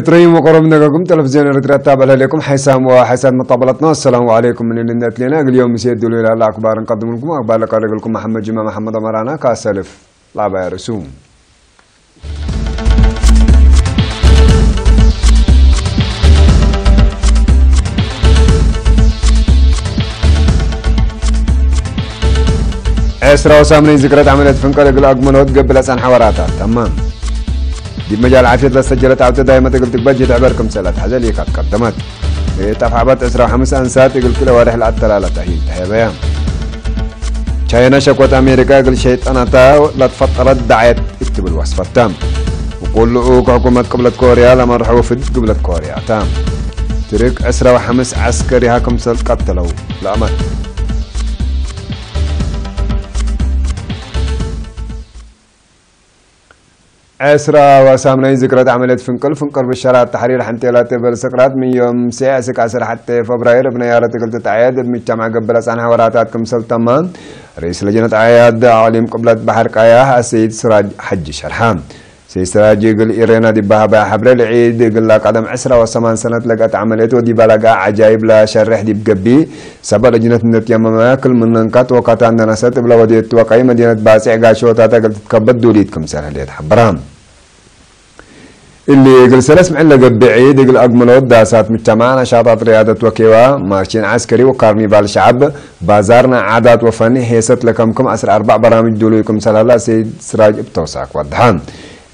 ትረይም ወቆሮም ነገርኩም ቴሌቪዝዮን ኤርትራ ታበል ህሌኩም ሓይሳም ወሓይሳት መጣበለትና። ኣሰላሙ ዓለይኩም። ምን ልነት ሌና እግል ዮም ምሴ ድሉ ኢላላ ኣክባር እንቀድምልኩም ኣክባር ለቀረግልኩም መሐመድ ጅማ መሐመድ ኣመራና ካሰልፍ ላባያ ርእሱ። ዕስራ ወሳምነይ ዝክረት ዓመለት ፍንቀል እግል ኣግመሎት ገብለ ጸንሐ ወራታት ተማም ዲብ መጃል ዓፍየት ለሰጀለት ዓውተ ዳይመት እግል ትግበጅ ትሕበር ክምሰል ኣትሐዘ ሊካት ቀደመት። እጣፍ ዓባት ዕስራ ወሐምስ ኣንሳት እግል ክልኤ ወርሕ ለኣተላለታ ሂል ተሄበያ። ቻይና ሸኮት ኣሜሪካ እግል ሸይጣናታ ለትፈጠረት ዳዕየት እትብል ወስፈታ። ወቁልኡ ከሕኩመት ቅብለት ኮርያ ለመርሐ ወፍድ ቅብለት ኮርያታ። ትርክ ዕስራ ወሐምስ ዐስከሪሃ ክምሰል ቀተለው ለኣመት። ዕስራ ወሳምናይ ዝክረት ዓመልየት ፍንቅል ፍንቅር ብሸራት ተሕሪር ሕንቴላት በል ስቅራት ምን ዮም ሴዕ ስክ ዓሰርተ ሐተ ፈብራይር ብነያረት እግል ትጣዕየድ እብ ምጅተማዕ ገብረ ጻንሐ ወራታት ክምሰል ተማ ርኢስ ለጀነት ዓያድ ኣዕሊም ቅብለት ባሕር ቃያ ኣሰይድ ስራጅ ሐጂ ሸርሓ። ሰይድ ስራጅ እግል ኢሬና ዲብ ሃባያ ሐብረ ልዒድ እግል ላቃደም ዕስራ ወሰማን ሰነት ለገአት ዓመልየት ወዲባ ለገአ ዐጃይብ ለሸርሕ ዲብ ገቢ ሰበ ለጅነት እንደትየመመ ክል ምነንካት ወካታ እንደነሰት እብለ ወዴት ወቀይ መዲነት ባጽዕ ጋሾታት እግል ትትከበት ዱሊት ክምሰል ህሌት ሐበራ። እሊ እግል ሰለስ ምዕል ለገብእ ዒድ እግል ኣግመሎት ዳሳት ምጅተማዕ ነሻጣት ርያደት ወኬዋ ማርችን ዐስከሪ ወካርኒቫል ሸዓብ ባዛርና ዓዳት ወፈኒ ሄሰት ለከምክም ዐስር ኣርባዕ በራምጅ ዱሉይ ክምሰል ሀላ ሰይድ ስራጅ እብ ተውሳክ ወድሓ።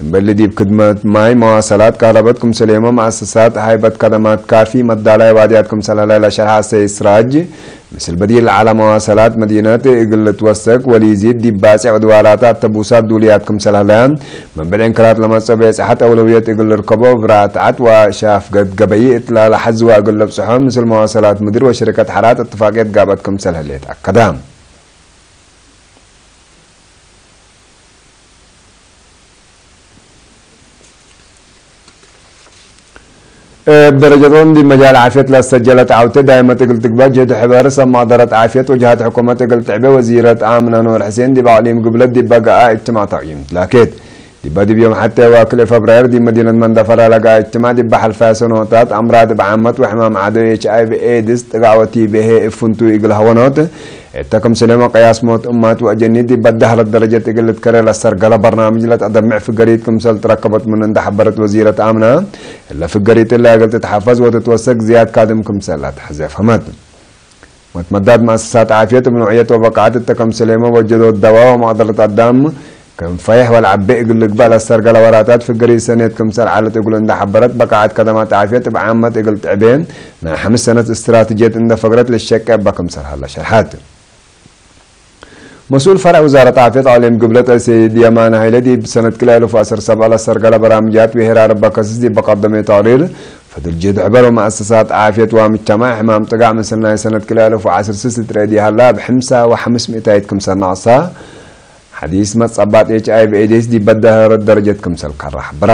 እምበሊ ዲብ ክድመት ማይ መዋሰላት ካህረበት ክምሰል የመ መአሰሳት ሃይበት ከደማት ካፊ መዳላይ ዋድያት ክምሰል ሀላ ለሸርሓ ሰይድ ስራጅ ምስል በዲል ዓላ መዋሰላት መዲነት እግል ልትወሰክ ወሊዚድ ዲብ ባጽዕ ወድዋላታ ተቡሳት ዱልያት ክምሰል ሀለያ። መንበል ዕንክራት ለመጸ ቤጽሐት ኣውለውየት እግል ልርከቦ ብራትዓት ወሻፍገት ገበይ እትላ ለሐዝዋ እግል ለብጽሖ ምስል መዋሰላት ምድር ወሽርከት ሐራት እትፋቅየት ጋበት ክምሰል ህሌት ኣከዳ። እብ ደረጀቶም ዲብ መጃል ዓፍየት ለሰጀለት ዓውተ ዳይመት እግል ትግበእ ጅህድ ሕበር ሰብ መቅደረት ዓፍየት ወጅሃት ሕኩመት እግል ትዕቤ ወዚረት ኣምና ኑር ሕሴን ዲብ ኣቅሊም ግብለት ዲብ በገኣ እጅትማዕ ተቅይም ትላኬት። ዲባ ዲብ ዮም ሐቴ ወክልኤ ፈብራይር ዲብ መዲነት መንደፈራ ለገኣ እጅትማዕ ዲብ በሐልፋ ሰኖታት ኣምራድ እብ ዓመት ወሕማም ዓዶ ኤች ኣይ ቪ ኤድስ ጥጋዕ ወቲ ብሄ እፍንቱ እግል ሀወኖት እተ ክምስሌመ ቅያስ ሞት እማት ወአጀኒት ዲብ በዳህረት ደረጀት እግል ልትከሬ ለሰርገለ በርናምጅ ለተአደምዕ ፍገሪት ክምሰል ትረከበት ምን እንደ ሐበረት ወዚረት አምና፣ እለ ፍገሪት እለ እግል ትትሐፈዝ ወትትወሰክ ዝያድ ካድም ክምሰል ለተሐዜ ፈህመት። መትመዳት መአሰሳት ዓፍየት እብ ኖዕየት ወበቃዓት እተ ክምስሌመ ወጀዶት ደዋ ወመቅደረት አዳም ክም ፈይሕ ወለዐቤ እግል ልግበእ ለሰርገለ ወራታት ፍገሪት ሰኔት ክምሰል ዐለት እግሉ እንደ ሐበረት በቃዓት ከደማት ዓፍየት እብ ዓመት እግል ትዕቤ ናይ ሐምስ ሰነት እስትራትጅየት እንደ ፈግረት ልሸቄ እበ ክምሰል ሀለ ሸርሐት። መስኡል ፈርዕ ውዛረት ዓፍየት ዓሌም ግብለት ሰይድ የማነ ሃይለ ዲብ ሰነት ክልኤ እልፍ ወዐስር ሰብዐ ለሰርገለ በራምጃት ወሄራር እበ ከስስ ዲብ በቀደመ ተቅሪር ፈድል ጅህድ ሕበር ወመአሰሳት ዓፍየት ወምጅተማዕ ሕማም ጥጋዕ ምስል ናይ ሰነት ክልኤ እልፍ ወዐስር ስስ ትረኤ ዲሃላ እብ ሕምሳ ወሐምስ ሚእታይት ክምሰል ነቅሳ ሐዲስ መጸባጥ ኤች ኣይ ቪ ኤድስ ዲብ በዳህረት ደረጀት ክምሰል ከራ ሐበራ።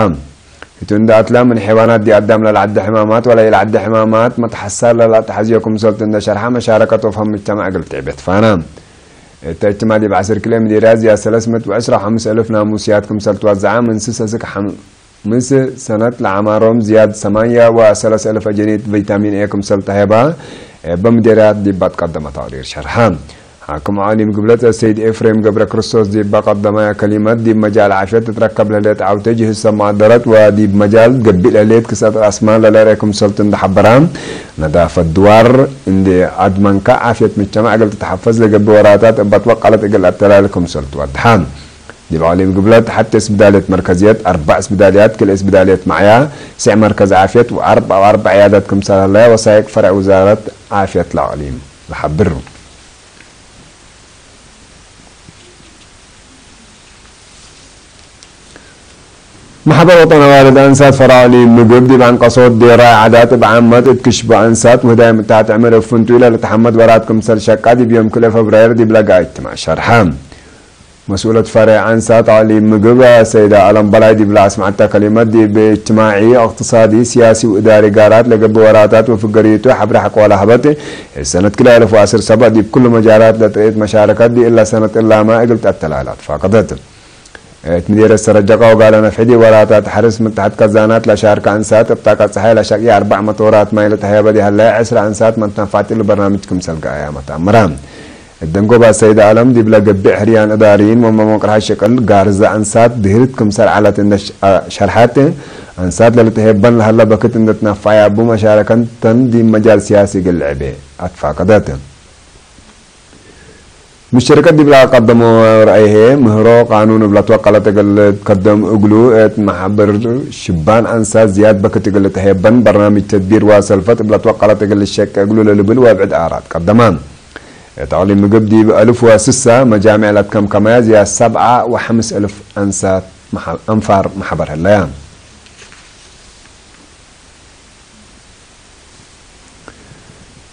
ህቱ እንደ ኣትላ ምን ሐይዋናት ዲኣዳም ለልዓዲ ሕማማት ወላ ኢልዓዲ ሕማማት መትሐሳር ለልኣተሐዝዮ ክምሰልቱ እንደ ሸርሐ መሻረከት ወፈም ምጅተማዕ እግል ትዕቤት ፋና። እተ እጅትማዕ ዲብ ዐስር ክልኤ ምዴርያ ዝያድ ሰለስ ምእት ወዕስራ ወሐምስ እልፍ ናሙስያት ክምሰል ትወዘዐ ምን ስሰ ስክ ሐም-፣ ምስ ሰነት ለዓማሮም ዝያድ ሰማንያ ወሰለስ እልፍ አጀኒት ቪታሚን ኤ ክምሰል ተሄባ እበ ምዴርያት ዲብ ባትቀደመ ተቅሪር ሸርሐ። ሓክም ዓሊም ግብለት ሰይድ ኤፍሬም ገብረ ክርስቶስ ዲብ ቀደማያ ከሊመት ዲብ መጃል ዓፍየት ትትረከብ ለህሌት ዓውተ ጅህዝ ሰብ መዓደረት ወዲብ መጃል ገብእ ለህሌት ክሰት ራስማል ለለርኤ ክምሰልቱ እንደ ሐበራ፣ ነዳፈት ድዋር እንደ አድመንካ ዓፍየት ምጅተማዕ እግል ትትሐፈዝ ለገብእ ወራታት እበት ወቀለት እግል አተላል ክምሰልቱ ወድሓ። ዲብ ዓሊም ግብለት ሐቴ ስብዳልየት መርከዝየት፣ አርባዕ ስብዳልያት፣ ክልኤ ስብዳልየት መዕያ፣ ስዕ መርከዝ ዓፍየት ወአርባዕ ወአርባዕ ዕያዳት ክምሰል ሀለያ ወሳይቅ ፈርዕ ውዛረት ዓፍየት ለአቅሊም ለሐብር። ማሕበር ወጠን ኣዋልድ ኣንሳት ፈራዕሊ ምግብ ዲብ ዓንቀሶት ዴራይ ዓዳት እብ ዓመት እት ክሽቦ ኣንሳት ውህዳይ ምታሕት ዕምር እብ ፍንቱ ኢለ ለተሓመድ ወራት ክምሰል ሸቃ ዲብ ዮም ክልኤ ፈብራይር ዲብ ለጋ እጅትማዕ ሸርሐ። መስኡለት ፈሬዕ ኣንሳት ዓሊ ምግብ ሰይዳ ኣለም በላይ ዲብ ለአስምዐታ ከሊመት ዲብ እጅትማዒ፣ እቅትሳዲ፣ ሲያሲ ወእዳሪ ጋራት ለገብእ ወራታት ወፍገሪቱ ሐብረ ሐቆ ለሀበት ሰነት ክልኤ አልፍ ወዐስር ሰብዕ ዲብ ኩሉ መጃላት ለጥርኤት መሻረከት ዲእላ ሰነት እላማ እግል ተአተላላ ትፋቀደት። እት ምዴረ ሰረጀቃ ወጋላ ነፍሕዲ ወራታት ሓርስ ምታሕት ከዛናት ለሻርካ አንሳት እብጣቃ ፀሓይ ለሻቂ አርባዕ መቶ ወራት ማይ ለተሀያበ ዲሃለ ዕስራ አንሳት መንተንፋዕቲ ለበርናምጅ ክምሰል ገአያ መታምራ። እደንጎባ ሰይድ አለም ዲብለ ገቢዕ ሕርያን እዳሪን ወመሞቅርሃ ሸቅል ጋርዛ አንሳት ድህርት ክምሰል ዓለት እንደ ሸርሓት አንሳት ለልተሄበን ለሀለ በክት እንደትነፋያ አቡ መሻረከን ተን ዲ መጃል ሲያሲ ግልዕቤ አትፋቀደት። ምሽርቀት ዲብላ ቀደሞ ረአይሄ ምህሮ ቃኑን እብላ ተወቀለት እግል ከደም እግሉ እት ማሕበር ሽባን አንሳ ዝያድ በክት እግል ተሄበን በርናምጅ ተድቢር ዋሰልፈት እብላ ተወቀለት እግል ሸቅ እግሉ ለልብል ወብዕድ አራት ቀደማ። እት አቅሊ ምግብ ዲብ አልፍ ወስሳ መጃሚዕ ላትከም ከማያ ዝያድ ሰብዓ ወሐምስ እልፍ አንሳት መሓ-፣ አንፋር ማሕበር ህለያ።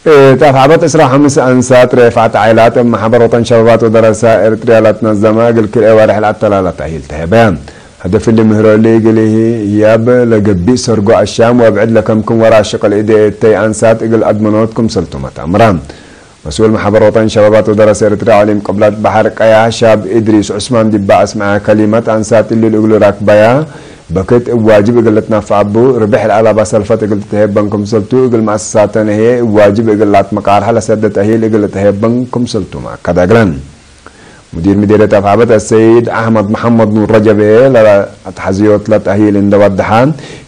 እት አፍዓበት ዕስራ ወሐምስ አንሳት ሬፋት ዓይላት እብ ማሕበር ወጠን ሸባባት ወደረሳ ኤርትርያ ላትነዘመ እግል ክልኤ ወርሕ ለአተላለ ተሂል ተሄበ። ሀደፍ እሊ ምህሮ እሊ እግል ህያብ ለገቢእ ሰርጎ አሻም ወብዕድ ለከምክም ወራ ሽቅል እዴ እተይ አንሳት እግል አድመኖት ክምሰልቱ መታምራ። መስኡል ማሕበር ወጠን ሸባባት ወደረሰ ኤርትርያ ዓሊም ቅብላት ባሕር ቀያ ሻብ ኢድሪስ ዑስማን ዲባ አስምዐ ከሊመት አንሳት እሊ እግል ራክባያ በክት እብ ዋጅብ እግል ልትናፈዐቡ ርብሕ ለአላባ ሰልፈት እግል ትትሄበን ክምሰልቱ እግል መአሰሳተን ህዬ እብ ዋጅብ እግል ላትመቃርሐ ለሰደት አሂል እግል ልትሄበን ክምሰልቱ መአከደ እግለን። ሙዲር ምዴርየት አፍዓበት አሰይድ አሕመድ መሐመድ ኑር ረጀብ ህዬ ለአትሐዝዮት ለተአሂል እንደ ወደሐ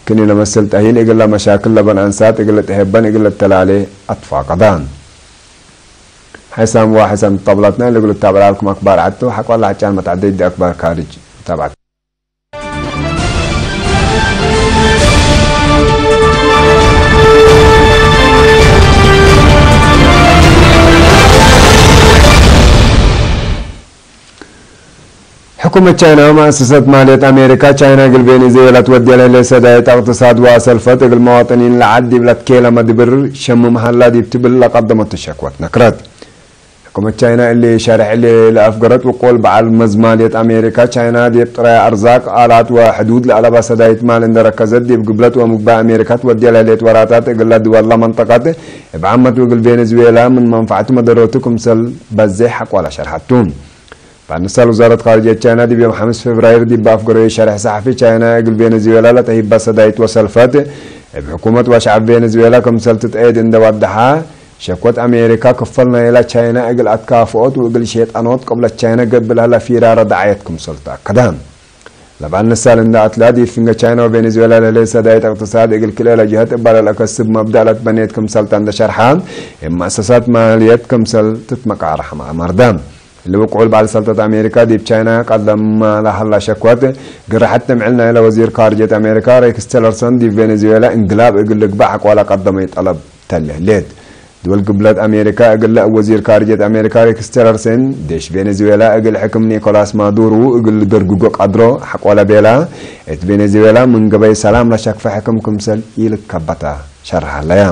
ክኒ ለመስል ተአሂል እግለ መሻክል ለበን አንሳት እግል ልትሄበን እግል ልተላሌ አትፋቀዳ። حسام واحد سنة طبلتنا اللي قلت تابع لكم أخبار عدتو حق والله عجان ما تعدي دي أخبار خارج. تابعت. ሕኩመት ቻይና መእሰሰት ማልየት ኣሜሪካ ቻይና እግል ቬኔዙዌላ ትወድያ ለህለ ሰዳይት እቅትሳድ ወአሰልፈት እግል መዋጥኒን ለዓድ ዲብላ ትኬለ መድብር ሸምም ሀላ ዲብ ትብል ለቀደመቱ ሸክወት ነክረት። ሕኩመት ቻይና እሊ ሸርሕ እሊ ለአፍገረት ውቁል በዓል መዝ ማልየት ኣሜሪካ ቻይና ዲብ ጥራይ አርዛቅ፣ አላት ወሕዱድ ለአለባ ሰዳይት ማል እንደረከዘት ዲብ ግብለት ወምግባእ ኣሜሪካ ትወድያ ለህሌት ወራታት እግለ ድወላ መንጠቀት እብ ዓመት ውግል ቬኔዙዌላ ምን መንፈዕቱ መደረቱ ክምሰል በዜሕ ሐቆላ ሸርሐቱ። ባንሳል ውዛረት ካርጅየት ቻይና ዲብ ዮም ሐምስ ፌብራይር ዲብ አፍገረዩ ሸርሕ ሰሓፊ ቻይና እግል ቬኔዙዌላ ለተሂባ ሰዳይት ወሰልፈት እብ ሕኩመት ወሸዓብ ቬኔዙዌላ ክምሰል ትትአየድ እንደ ዋድሓ ሸኮት አሜሪካ ክፈል ናይላ ቻይና እግል አትካፍኦት ወእግል ሼጣኖት ቅብለት ቻይና ገብእ ለህላ ፊራረ ደዓየት ክምሰል ተአከደ። ለባንሳል እንደ አትላ ዲብ ፍንገ ቻይና ወቬኔዙዌላ ለህለ ሰዳይት እቅትሳድ እግል ክልኤ ለጀሀት እባለ ለአከስብ መብዳእ ለትበኔት ክምሰልታ እንደ ሸርሓ እብ መእሰሳት ማልየት ክምሰል ትትመቃረሐ መአመርደ። እሊ ውቅዑል በዓል ሰልጠት አሜሪካ ዲብ ቻይና ቀደማ ለሀላ ሸኮት፣ ግርሐት ትምዕል ናይለ ወዚር ካርጀት አሜሪካ ሬክስ ቲለርሰን ዲብ ቬኔዙዌላ እንግላብ እግል ልግባእ ሐቆላ ቀደመይ ጠለብ ተልህሌት። ድወል ግብለት አሜሪካ እግለ ወዚር ካርጀት አሜሪካ ሬክስ ቲለርሰን፣ ዴሽ ቬኔዙዌላ እግል ሕክም ኒኮላስ ማዱሩ እግል ደርግጎ ቀድሮ ሐቆለ ቤላ፣ እት ቬኔዙዌላ ምን ገበይ ሰላም ለሸክፈ ሕክም ክምሰል ኢልከበታ ሸርሐለያ።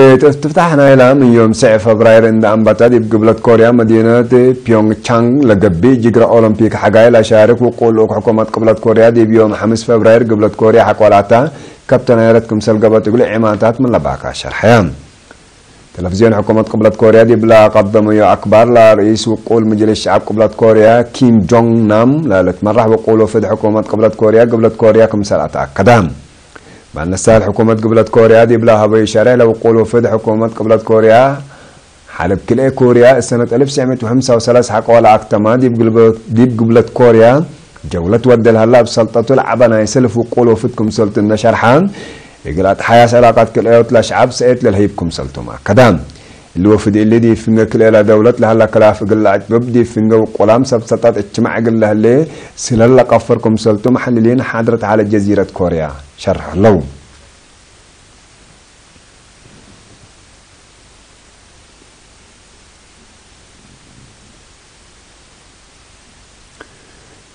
እት እፍትፍታሕ ናይላ ምን ዮም ስዕ ፈብራይር እንደ አንበታ ዲብ ግብለት ኮርያ መዲነት ፒዮንግቻንግ ለገብእ ጅግረ ኦሎምፒክ ሐጋይ ለሻርክ ውቁል ልኡክ ሕኩመት ቅብለት ኮርያ ዲብ ዮም ሐምስ ፈብራይር ግብለት ኮርያ ሐቆላታ ከብተናይረት ክምሰል ገበት እግሉ ዒማታት ምን ለባካ ሸርሐያ። ቴሌቪዝዮን ሕኩመት ቅብለት ኮርያ ዲብ ለቀደመዮ አክባር ለርእይስ ውቁል ምጅልስ ሸዓብ ቅብለት ኮርያ ኪም ጆንግ ናም ለልትመራሕ ውቁል ወፍድ ሕኩመት ቅብለት ኮርያ ግብለት ኮርያ ክምሰል አተአከዳ። ባነሳል ሕኩመት ግብለት ኮርያ ዲብ ለሀበዩ ሸርሕ ለውቁል ውፍድ ሕኩመት ግብለት ኮርያ ሐለብ ክልኤ ኮርያ እሰነት አልፍ ትሽዐ ሚእት ወሐምሳ ወሰላሳ ሐቆላ አክተማ ዲብ ግልበ-፣ ዲብ ግብለት ኮርያ ጀውለት ወደ ለሀላ እብ ሰልጠቱ ለዐበ ናይ ሰልፍ ውቁል ውፍድ ክምሰልቱ እነ ሸርሓ እግል አትሓያስ ዕላቃት ክልኤዮት ለሸዓብ ሰኤት ለልሀይብ ክምሰልቱ መአከዳ። እሊ ወፍድ እሊ ዲብ ፍንገ ክልኤላ ደውለት ለሀላ ክላፍ እግል ለአጭብብ ዲብ ፍንገ ውቁላም ሰብ ሰልጠት እጅትማዕ እግል ለህሌ ስለል ለቀፍር ክምሰልቱ መሐልሊን ሓድረት ሐለ ጀዚረት ኮርያ ሸርሕ ለው።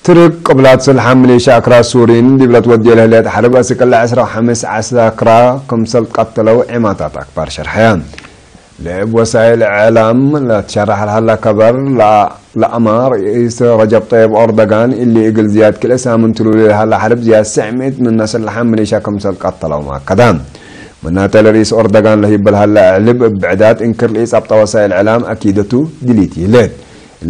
ትርክ ቅብላት ስልሓ ሚሊሻ አክራ ሱሪን ዲብለት ወድየ ለህሌት ሐርብ አስቅለ ዕስራ ወሐምስ ዓስክራ ክምሰል ቀተለው ዒማታት አክባር ሸርሐያ። ለእብ ወሳይል ዕላም ለትሸራሕ ለሀላ ከበር ለአ-፣ ለአማ ርኢስ ረጀብ ጠየብ ኦርዶጋን እሊ እግል ዝያድ ክልኤ ሳምን ትሉሊ ለሀላ ሐርብ ዝያድ ስዕ ሚእት ምን ነስል ለሓም ሚሊሻ ክምሰል ቀተለው መአከዳ። ምናተ ለርኢስ ኦርዶጋን ለሂበ ለሀላ እዕልብ እብ ብዕዳት እንክር ልኢጻብጠ ወሳይል ዕላም አኪደቱ ድሊት ይህሌት።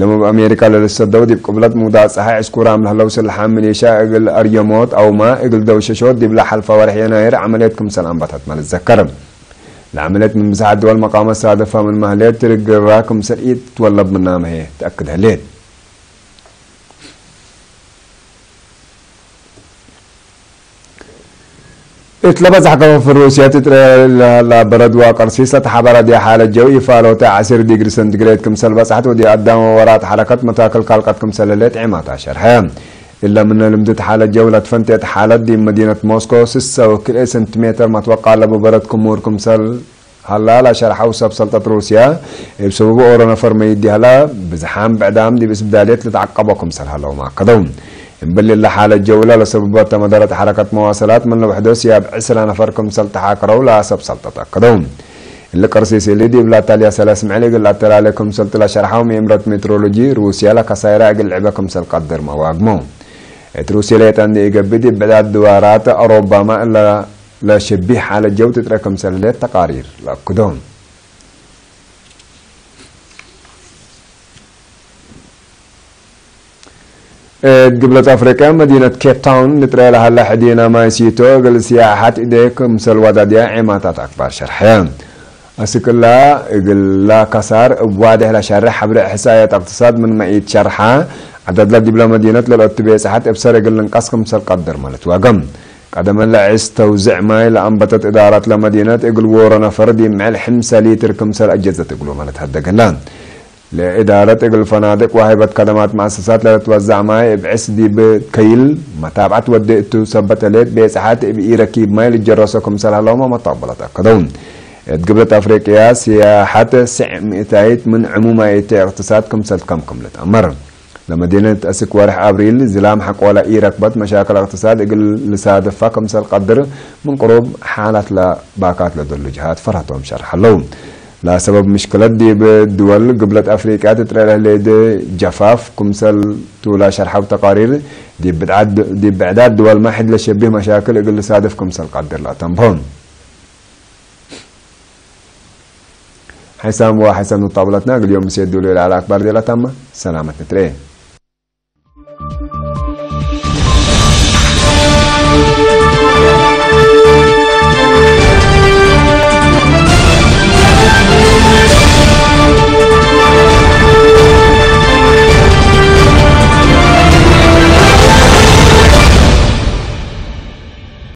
ለመብ ኣሜሪካ ለልሰደው ዲብ ቅብለት ምውዳእ ፀሓይ ዕስኩራም ለህለው ስልሓ ሚሊሻ እግል ኣርየሞት ኣውማ እግል ደውሸሾት ዲብላ ሓልፋ ወርሕ የናይር ዓመልየት ክምሰል ኣንባታት ማለት ዘከር። ለዓመልየት ምን ብዝሓት ድወል መቃመት ሳደፋ ምን ማህልየት ትርግራ ክምሰል ኢትወለብ ምናመሄ ተኣክድ ህሌት። እት ለበዛሕ ከፈፍ ሩስያ ትጥረ ለላ በረድዋ ቀርሲስ ለተሓበረ ዲያ ሓለ ጀው ይፋሎተ ዓስር ዲግሪ ሰንቲግሬድ ክምሰል በጻሕት ወዲ ኣዳመ ወራት ሓረከት መታከል ካልቀት ክምሰል ህሌት ዒማታ ሸርሐ። እለ ምነ ልምድት ሓለ ጀው ለትፈንቴት ሓለት ዲብ መዲነት ሞስኮ ስሰ ወክልኤ ሰንቲሜተር መትወቃ ለቡ በረድ ክሙር ክምሰል ሃላ ላሸርሓው ሰብ ሰልጠት ሩስያ እብ ሰበቡ ኦሮ ነፈር መይዲ ሃላ ብዝሓም ብዕዳም ዲብ እስብዳልየት ልትዓቀቦ ክምሰል ሃለውም ኣከደው። እምብል እለ ሓለ ጀውላ ለሰብበ ተመደረት ሓረከት መዋሰላት ምን ለውሕዶ ስያብ ዕስራ ነፈር ክምሰል ተሓከረው ላሰብ ሰልጠት ኣከደው። እሊ ቅርሲስ እሊ ዲብ ላታልያ ሰለስ ምዕል እግል ኣተላለ ክምሰል ትላ ሸርሓው ምእምረት ሜትሮሎጂ ሩስያ ለከሳይራ እግል ልዕበ ክምሰል ቀድር መዋግሞ። እት ሩስያ ለየጠን ኢገብድ ብዕዳድ ድዋራት ኣውሮባማ እለ ለሸቢህ ሓለ ጀው ትጥረ ክምሰል ህሌት ተቃሪር ለአክዶ። እት ግብለት ኣፍሪቅያ መዲነት ኬፕ ታውን ንጥረ ለሃላ ሕዲና ማይ ሲቶ እግል ስያሓት እዴ ክምሰል ዋዳድያ ዒማታት ኣክባር ሸርሐ። ኣስክላ እግላ ከሳር እብ ዋድሕ ለሸርሕ ሕብረ ሕሳየት እቅትሳድ ምን መኢት ሸርሓ ዓዳድላ ዲብላ መዲነት ለልኦቱ ቤጽሓት እብ ሰር እግል ልንቀስ ክምሰል ቀድር ማለት ዋገም። ቀደመ ለዕስ ተውዝዕ ማይ ለአንበተት እዳራት ለመዲነት እግል ዎሮ ነፈር ዲብ ምዕል ሕምሰ ሊትር ክምሰል አጀዘት እግሉ ማለት ሀደገላ። ለእዳረት እግል ፈናድቅ ወሃይበት ከደማት መአሰሳት ለልትወዛዕ ማይ እብ ዕስ ዲብ ከይል መታብዓት ወዴ እቱ ሰበት ህሌት ቤጽሓት እብ ኢረኪብ ማይ ልጀረሶ ክምሰል ሀለውማ መታበላት አከደው። እት ግብለት አፍሪቅያ ስያሐት ስዕ ሚእታይት ምን ዕሙማይት እቅትሳድ ክምሰል ከም ክምለት አመር። ለመዲነት እስክ ወርሕ አብሪል ዝላም ሐቆላ ኢረክበት መሻክል እቅትሳድ እግል ልሳደፋ ክምሰል ቀድር ምን ቅሩብ ሓላት ለባካት ለደሉ ጅሃት ፈራቶም ሸርሕ አለው። ለሰበብ ምሽክለት ዲብ ድወል ግብለት አፍሪቅያ ትጥረ ለህሌድ ጀፋፍ ክምሰል ቱላ ሸርሐው ተቃሪር ዲብ ብዕዳድ ድወል ማሕድ ለሸቢህ መሻክል እግል ልሳደፍ ክምሰል ቀድር ለአተንብሆ። ሓይሳም ወሓይሳም ንጣብለትና እግል ዮም ምሴ ዱሉ ለዓላ አክባር ዴላ ታማ ሰላመት ንትሬ።